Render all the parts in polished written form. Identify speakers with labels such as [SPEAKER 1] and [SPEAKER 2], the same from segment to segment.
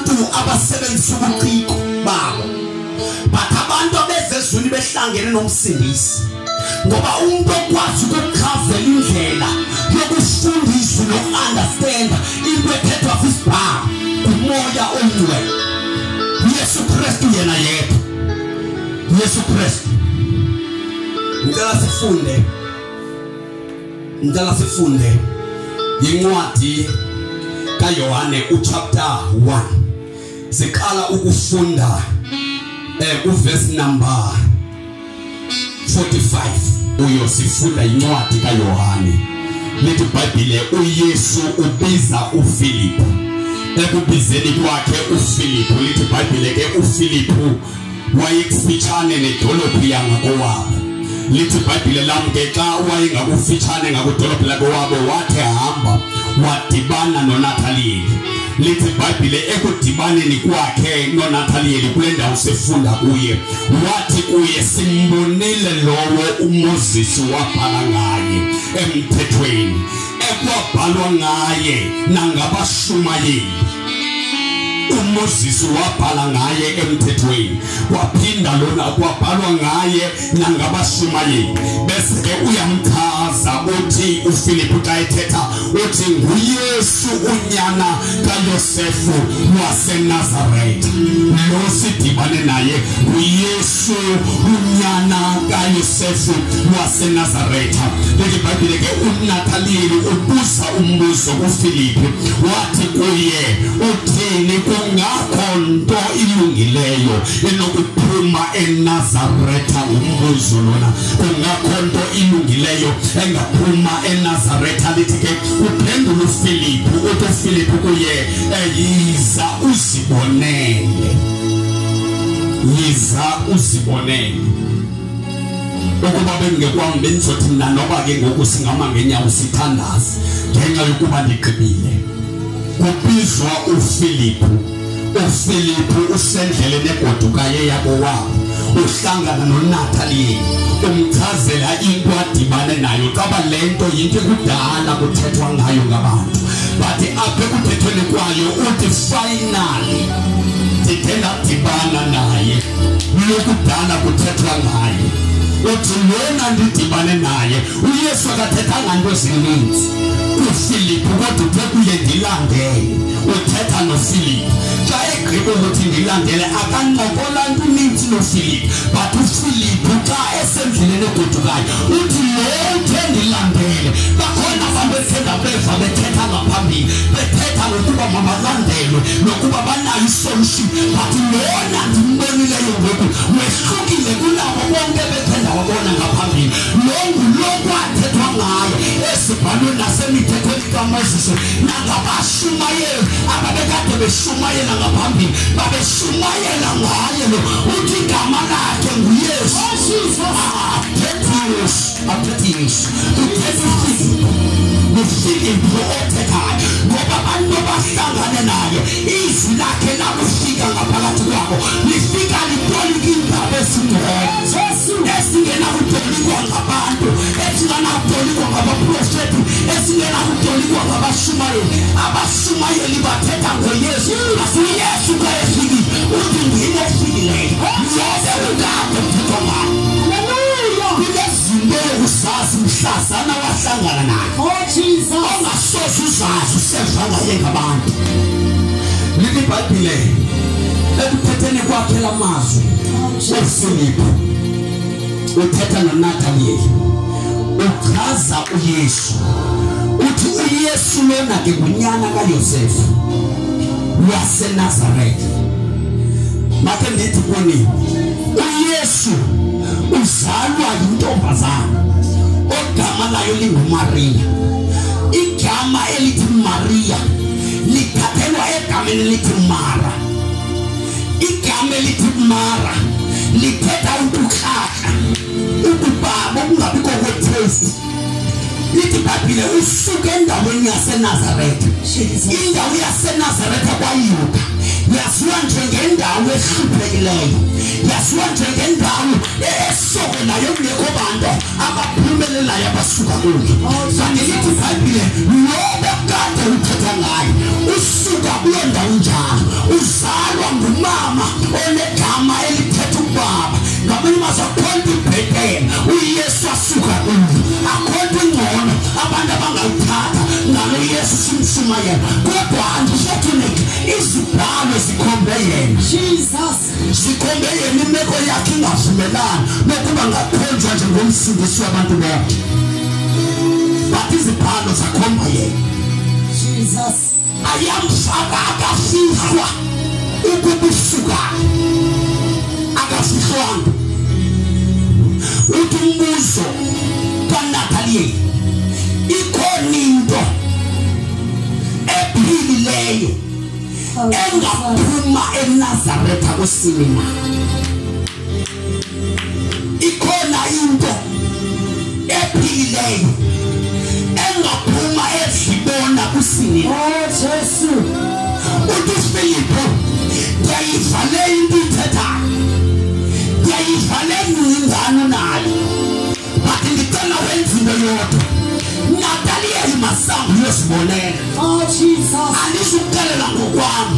[SPEAKER 1] Abantu abasebenzisa ubuciko babo, but abantu abezezweni behlangene nomsindisi, ngoba umuntu okwazi ukuchazela indlela yokufundisa noku-understand into ethethwa kwisibhalo umoya ongcwele. Yesu Kristu yena yedwa, Yesu Kristu. Ngicela sifunde, ngicela sifunde incwadi kaYohane uchapter 1. Siqala ukufunda uverse number 45. Uyo sifunda incwadi kaYohane. Lithi iBhayibhile uYesu ubiza uFilipu. Ekubizeni kwakhe uFilipu, lithi iBhayibhile ke uFilipu wayekufitshane nedolophu yangakowabo. Lithi iBhayibhile lam ke xa wayengakufitshane ngakudolophu lakowabo, wathi hamba wadibana noNathaniyeli. Lithi iBhayibhile ekudibaneni kwakhe noNathaniyeli kule ndawo sifunda kuye, wathi kuye simbonile lowo uMoses wabhala ngaye emthethweni, ekwabhalwa ngaye nangabashumayeli. uMoses wabhala ngaye emthethweni, waphinda lona kwabhalwa ngaye nangabashumayeli. Bese ke uyamchaza uthi uFilipu xa ethetha uthi nguYesu unyana kaYosefu waseNazaretha. Lo sidibane naye nguYesu unyana kaYosefu waseNazaretha. Lithi iBhayibhile ke uNathaniyeli ubuza umbuzo kuFilipu, wathi kuye uthini kungakho nto ilungileyo enokuphuma eNazaretha? Ngumbuzo lona, kungakho nto ilungileyo engaphuma eNazaretha? Lithi ke uphendula uFilipu, uthi uFilipu kuye yiza uzibonele, yiza uzibonele. Ukuba bengekwami bengizothi mina noba ke ngoku singama ngenyawo sithandaze ngenxa yokuba ndigqibile. Kubizwa uFilipu, uFilipu usendleleni egodukayo yakowabo, uhlangana noNathaniyeli, umchazela into adibane nayo. Caba le nto yinto ekudala kuthethwa ngayo ngabantu, but apha ekuthethweni kwayo uthi finally ndide ndadibana naye, lokudala kuthethwa ngaye. Uthi lona ndidibane naye. uYesu akathethanga nto zininzi kuFilipu, kodwa uthe kuye ndilandele. Uthetha noFilipu xa egqiba ukuthi ndilandele, akancokola nto ininzi noFilipu, but uFilipu xa esendleleni egodukayo uthi lo uthe ndilandele. Bakhona abantu ethe ndabeva bethetha ngaphambili, bethetha ngokuba mabalandelwe nokuba banayo isolution, but lona ndimbonileyo ngoku wehlukile kunabo bonke bethe ndawabona ngaphambili. Lo ngulo kwathethwa ngayo esibhalweni nasemithethweni kaMoses nangabashumayeli ababekade beshumayela ngaphambili, babeshumayela ngaye lo. Uthi igama lakhe nguYesu. Athethi Yesu, athethi Yesu, uthetha uFilipu, nguFilipu othethayo, ngoba abantu bahlangane naye izwi lakhe lakufika ngaphakathi kwabo, lifika litolika iindaba ezingcwele esingenakutolikwa ngabantu, esingenakutolikwa ngabaprofeti, esingenakutolikwa ngabashumayeli. Abashumayeli bathetha ngoYesu, uYesu xa efikile uthi ndim ofikileyo, lobe ukade kuthethwa ngayo. Kunezinto yokuzazi mhlazana wahlangana naye ongasoze uzazi useva ngaye ngabantu. Lithi iBhayibhile ekuthetheni kwakhe la mazwi uFilipu uthetha noNathaniyeli, uchaza uYesu, uthi uYesu lona ke ngunyana kaYosefu waseNazaretha. Make ndithi kuni, uYesu uzalwa yintombazana ogama layo linguMaria. Igama elithi Maria lithathelwa egameni elithi Mara. Igama elithi Mara lithetha ukukhahla, ukubaba, ukungabikho kwetaste. Lithi iBhayibhile usuke endaweni yaseNazaretha. Indawo yaseNazaretha kwaYuda yaziwa njengendawo ehluphekileyo, Yaziwa njengendawo esokolayo kungekho bantu abaphumelelayo abasuka kuyo. Kanti lithi iBhayibhile lobe kade uthetha ngayo usuka kuyo ndawo njalo, uzalwa ngumama onegama elithetha ubaba. Ngamanye amazwi akhonto ibhetele uYesu asuka kuyo, akhonto ingcono abantu abangayithatha ngalo Yesu simshumayela. Kodwa unfortunately izibhalo zikhombe yena.
[SPEAKER 2] Jesus.
[SPEAKER 1] Sikhombe yena, imeko yakhe ingavumelani nokuba ngakhonjwa njengomsindisi wabantu bonke, but izibhalo zakhomba yena.
[SPEAKER 2] Jesus.
[SPEAKER 1] Ayamfaka akafihlwa ukubusuka, akafihlwanga. Uthi umbuzo kaNathaniel, ikhona into ephilileyo engaphuma eNazaretha kusini na? Ikhona into ephilileyo engaphuma eDlibona kusini na?
[SPEAKER 2] Oh Jesu.
[SPEAKER 1] Uthi Filipo, ndiyayiva le into ithethayo, ndiyayiva le ngcingane nayo, but ndicela wenze into yodwa. Nathaniel masango uyosibonela.
[SPEAKER 2] Oh Jesus.
[SPEAKER 1] Andizukuxelela ngokwami,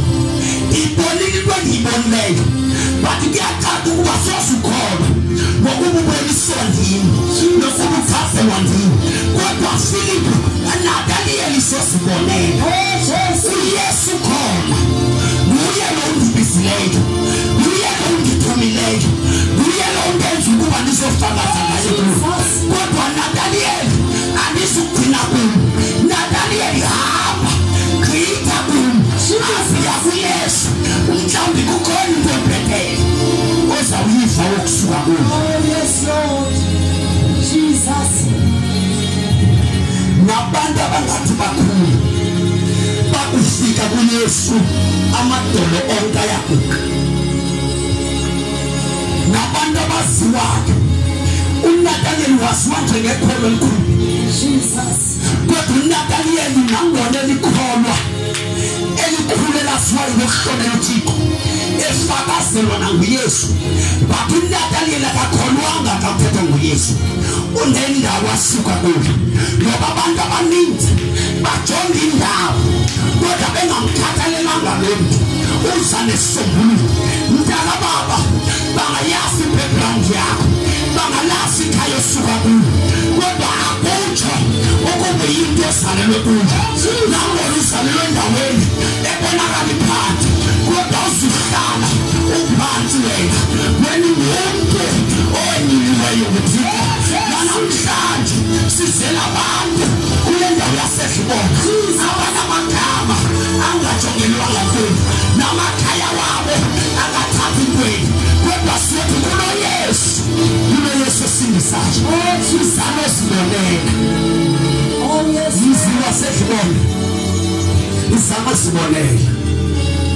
[SPEAKER 1] ndiyibonile into endiyibonileyo, but kuyacaca ukuba sozukholwa ngokuba uboniswa ndim nokuba uchazelwa ndim. Kodwa Filipo, Nathaniel sosibonela.
[SPEAKER 2] Oh Jesu.
[SPEAKER 1] uYesu khona nguye lo undibizileyo, nguye lo undithumileyo, nguye lo undenza ukuba ndizofakaza ngaye kuwe. Kodwa Nathaniel andizukugcina kum. Nathaniel hamba gqitha kum, aziya kuYesu. Mhlawumbi kukhona into ebhetele ozawuyiva ukusuka kuyo.
[SPEAKER 2] Oh yes Lord. Jesus.
[SPEAKER 1] Nabantu abangathi bakhulu bakufika kuYesu amadolo onke ayaguqa. Nabantu abaziwayo, uNathaniel waziwa njengekholwa elikhulu.
[SPEAKER 2] Jesus.
[SPEAKER 1] Kodwa uNathaniel nangona elikholwa elikhulu elaziwayo ngokuhlonela uThixo, efakazelwa nanguYesu, but uNathaniel akakholwanga xa kuthethwa nguYesu. Unendawo asuka kuyo, ngoba abantu abaninzi bajonga indawo kodwa bengamkhathalelanga lo mntu uza nesisombululo. Mntaka baba, bangayazi i-background yakho, bangalazi ikhaya osuka kuyo, kodwa akutsho ukuba yinto ozalelwe kuyo. Nangona uzalelwe endaweni ebonakala iphansi, kodwa uzuhlala uphantsi wena. Wena ungumntu onyuliweyo nguThixo. Namhlanje sizela abantu kule ndawo yaseDlibona abanamagama angajongelwanga kuyo, namakhaya wabo angathathi ntweni, kodwa sithi kulo Yesu, kulo Yesu osindisayo. Sizame sibonela.
[SPEAKER 2] Oh yes.
[SPEAKER 1] Mzi waseDlibona, izame sibonela,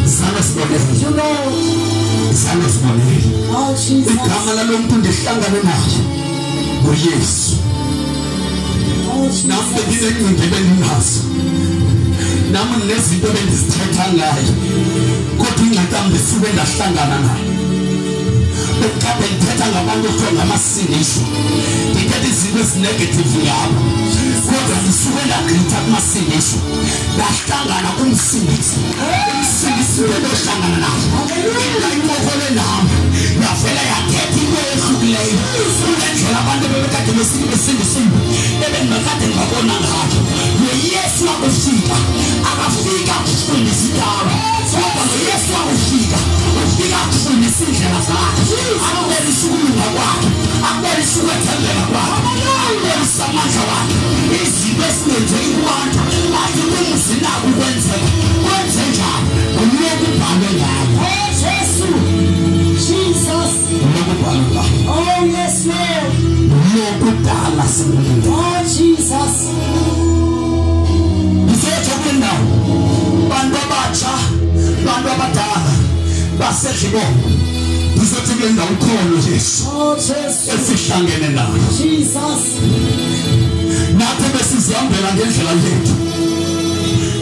[SPEAKER 1] izame sibonela, izame sibonela.
[SPEAKER 2] Oh Jesus.
[SPEAKER 1] Igama lalo mntu ndihlangane naye nguYesu.
[SPEAKER 2] Oh Jesus.
[SPEAKER 1] Nami bendinengcinga ebendinazo, nami nezinto ebendizithetha ngayo, kodwa ingxaki yam ndisuke ndahlangana nayo. Bekade ndithetha ngabantu ekuthiwa ngamasindiso, ndithetha izinto ezinegative ngabo, kodwa ndisuke ndagqitha kumasindiso, ndahlangana kumsindisi. Umsindisi ndohlangana naye, ingayincokole nam, yavela yathetha into ehlukileyo kunendlela abantu ebebekade besindisiwe ebendingakade ndibabona ngayo. NoYesu wakufika, akafika kufundisa indaba, kodwa noYesu wakufika ufika kufundisa indlela zakhe, akubonisa ukulunga kwakhe, akubonisa ukwethembeka kwakhe, akubonisa amandla wakhe. Izinto esingenzeki kubantu athi kumzi naku kwenzeka, kwenze njani? Nguloku ubhalwe ngayo.
[SPEAKER 2] Oh Jesu. Jesus.
[SPEAKER 1] Nguloku ubhalwe ngayo.
[SPEAKER 2] Oh yes Lord.
[SPEAKER 1] Nguloku dala simlinde.
[SPEAKER 2] Oh Jesus.
[SPEAKER 1] Ndizotsho kule ndawo, bantu abatsha, bantu abadala baseDlibona, ndizothi kule ndawo ukhona uYesu.
[SPEAKER 2] Oh Jesu.
[SPEAKER 1] Esihlangene naye.
[SPEAKER 2] Jesus.
[SPEAKER 1] Nathi besizihambela ngendlela yethu,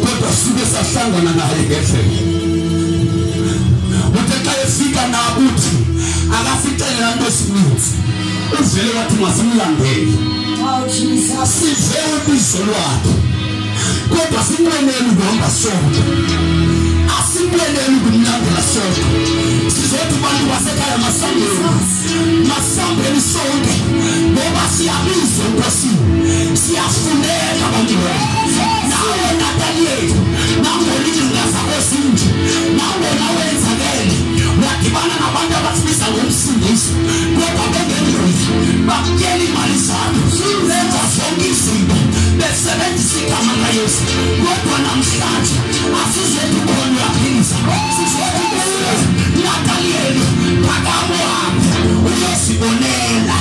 [SPEAKER 1] kodwa suke sahlangana naye ngendlela. Uthe xa efika nakuthi Akasixelela into esininzi. Uvele wathi masimlandele.
[SPEAKER 2] Oh Jesus.
[SPEAKER 1] Sive ubizo lwakhe. Kodwa sinqwenele ukuhamba sonke. Asinqwenele ukumlandela sonke. Sizothi bantu basekhaya masambeni. Masambeni sonke. Ngoba siyabizwa eNkosini. Siyafuneka abantu bethu. Nawe Nathaniel, nangona iingcinga zakho zinje, nangona wenzakele, wadibana nabantu abakubiza ngomsindisi, kodwa bengenguye, bakutyela iimali zakho, benza zonke izinto, besebenzisa igama likaYesu. Kodwa namhlanje asizothi khona uyaphilisa, sizothi kuwe Nathaniel, phakama uhambe uyozibonela.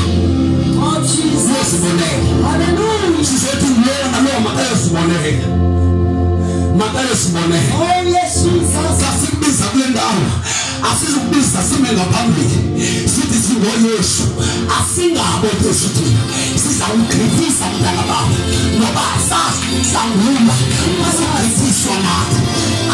[SPEAKER 2] Oh Jesus.
[SPEAKER 1] Uyozibonela.
[SPEAKER 2] Hallelujah.
[SPEAKER 1] Sizothi lowo nalowo makayozibonela. Makayozibonela.
[SPEAKER 2] Oh yes Jesus.
[SPEAKER 1] Sasikubiza kule ndawo, asizukubiza sime ngaphambili sithi singoYesu. Asingabo Jesu thina, sizawugqithisa mntana baba, ngoba sahlangula asigqithiswa nathi.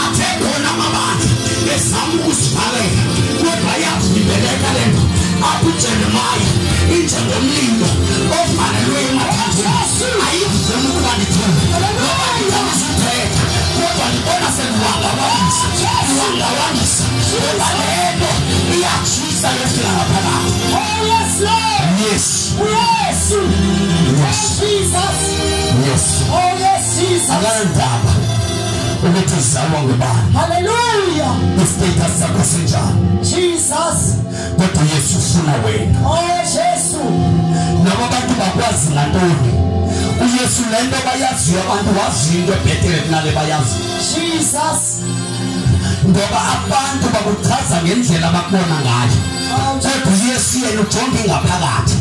[SPEAKER 1] Athe khona amabandla ezama ukusivalela, kodwa yavimbeleka le nto. Athi uJeremiya injengomlilo ovalelwe emathanjeni, ayivumi ukuba ndithume ngoba ndizawusithetha, kodwa ndibona sendiwangawangisa, ndiwangawangisa, ngoba le nto iyatshisa yefika ngaphakathi.
[SPEAKER 2] Oh yes Lord.
[SPEAKER 1] Yes.
[SPEAKER 2] Yes.
[SPEAKER 1] Yes.
[SPEAKER 2] Jesus.
[SPEAKER 1] Yes.
[SPEAKER 2] Oh yes Jesus.
[SPEAKER 1] Akanandaba ukuthi uzalwa ngubani.
[SPEAKER 2] Hallelujah.
[SPEAKER 1] Istatus sakho sinjani.
[SPEAKER 2] Jesus.
[SPEAKER 1] Kodwa Yesu ufuna wena.
[SPEAKER 2] Oh Jesu.
[SPEAKER 1] Nabo abantu bakwazi ngantoni? uYesu le nto bayaziyo abantu, waziyo into ebhetele kunale bayaziyo.
[SPEAKER 2] Jesus.
[SPEAKER 1] Ngoba abantu bakuchaza ngendlela abakubona ngayo. Kodwa uYesu yena ujonge ngaphakathi.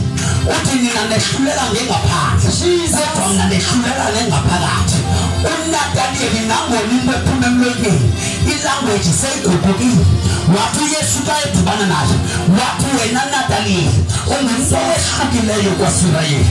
[SPEAKER 1] Uthi nina nehlulela ngengaphandle. Kodwa mna nehlulela ngengaphakathi. uNathaniel nangona into ephuma emlonyeni, ilanguage seyiguqukile. Wathi uYesu xa edibana naye, wathi wena Nathaniel ungumntu owehlukileyo kwaSirayeli.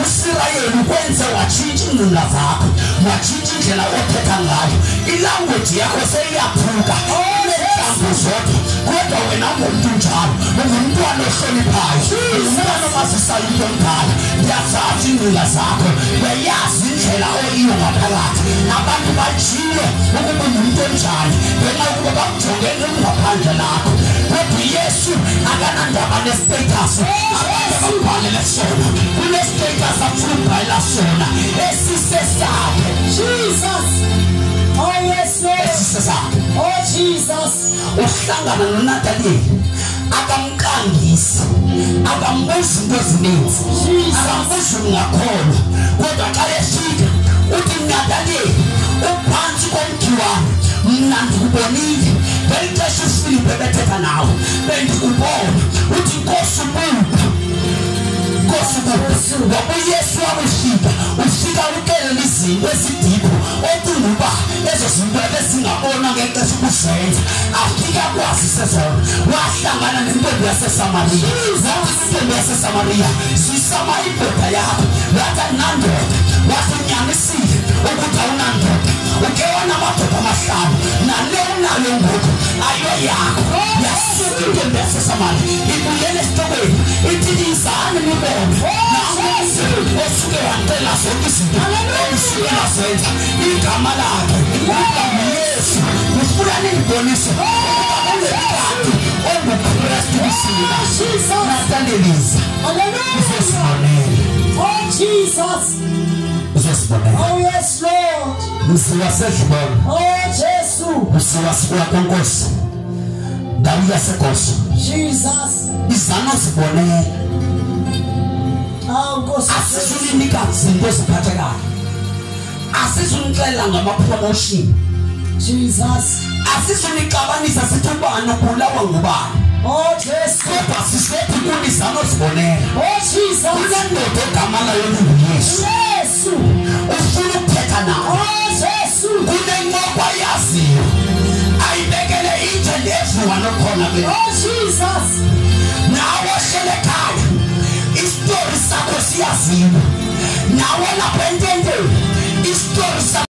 [SPEAKER 1] USirayeli ukwenze watshintsha iingcinga zakho, watshintsha indlela othetha ngayo. Ilanguage yakho seyiyaphuka, iintambo zodwa. Kodwa wena ungumntu njalo, ungumntwana ohloniphayo, ungumntwana omazisayo into omdala. Ndiyazazi iingcinga zakho, uyayazi indlela oyiyo ngaphakathi. Abantu bajile ukuba ungumntu onjani ngenxa yokuba bakujonge ngaphandle lakho. Kodwa uYesu akanandaba nestatus abantu abakubhalele sona. Kunestatus afuna ukubhalela sona esisesakhe.
[SPEAKER 2] Jesus. Oh yes Lord.
[SPEAKER 1] Esisesakhe.
[SPEAKER 2] Oh Jesus.
[SPEAKER 1] Uhlangana noNathaniel, akamqangisi, akambuzi into ezininzi, akambuzi ungakholwa. Kodwa xa efika uthi Nathaniel, uphantsi komkhiwane, mna ndikubonile ngeli xesha uFilipu ebethetha nawe, bendikubona. Uthi Nkosi ubuphi, Nkosi ubuphi. Ngoba uYesu wakufika, ufika uxelele izinto ezidiphu ocinga uba ezo zinto ebezingabonwa ngexesha ubuzenza, afika akwazise zona. Wahlangana nentombi yaseSamariya. Wathi intombi yaseSamariya, zisama indoda yakho. Wathi andinandoda. Wathi unyanisile ukuthi awunandoda, uke wanamadoda amahlanu, nale unayo ngoku ayoyakho. Yasuka intombi yaseSamariya ibuyele esitokweni, ithi izani nibone nangu osuke wacela zonke izinto endisuke ndazenza. Igama lakhe nguYesu. Ndifuna nindibonise ukuba ungekati onguKristu kusina. Nathaniel, uzosibonela.
[SPEAKER 2] Oh Jesus.
[SPEAKER 1] Uzosibonela.
[SPEAKER 2] Oh yes Lord.
[SPEAKER 1] Mzi waseDlibona.
[SPEAKER 2] Oh Jesu.
[SPEAKER 1] Mzi waseKwaNkosi, ndawo yaseGoso.
[SPEAKER 2] Jesus.
[SPEAKER 1] Izanozibonela.
[SPEAKER 2] Oh Nkosi.
[SPEAKER 1] Asizulinika izinto eziphathekayo, asizunixelela ngama-promotion.
[SPEAKER 2] Jesus.
[SPEAKER 1] Asizunixabanisa sithi ubani ubulawa ngubani.
[SPEAKER 2] Oh Jesu.
[SPEAKER 1] Kodwa sisethi kuni izanozibonela.
[SPEAKER 2] Oh Jesus.
[SPEAKER 1] Kunendoda egama layo linguYesu.
[SPEAKER 2] Yesu.
[SPEAKER 1] Ufuna ukuthetha nawe.
[SPEAKER 2] Oh Jesu.
[SPEAKER 1] Kunencoko ayaziyo ayibekele each and everyone okhona kule.
[SPEAKER 2] Oh Jesus.
[SPEAKER 1] Nawe ohlele ekhaya, isitori sakho siyaziwa. Nawe lapha ententeni, isitori sakho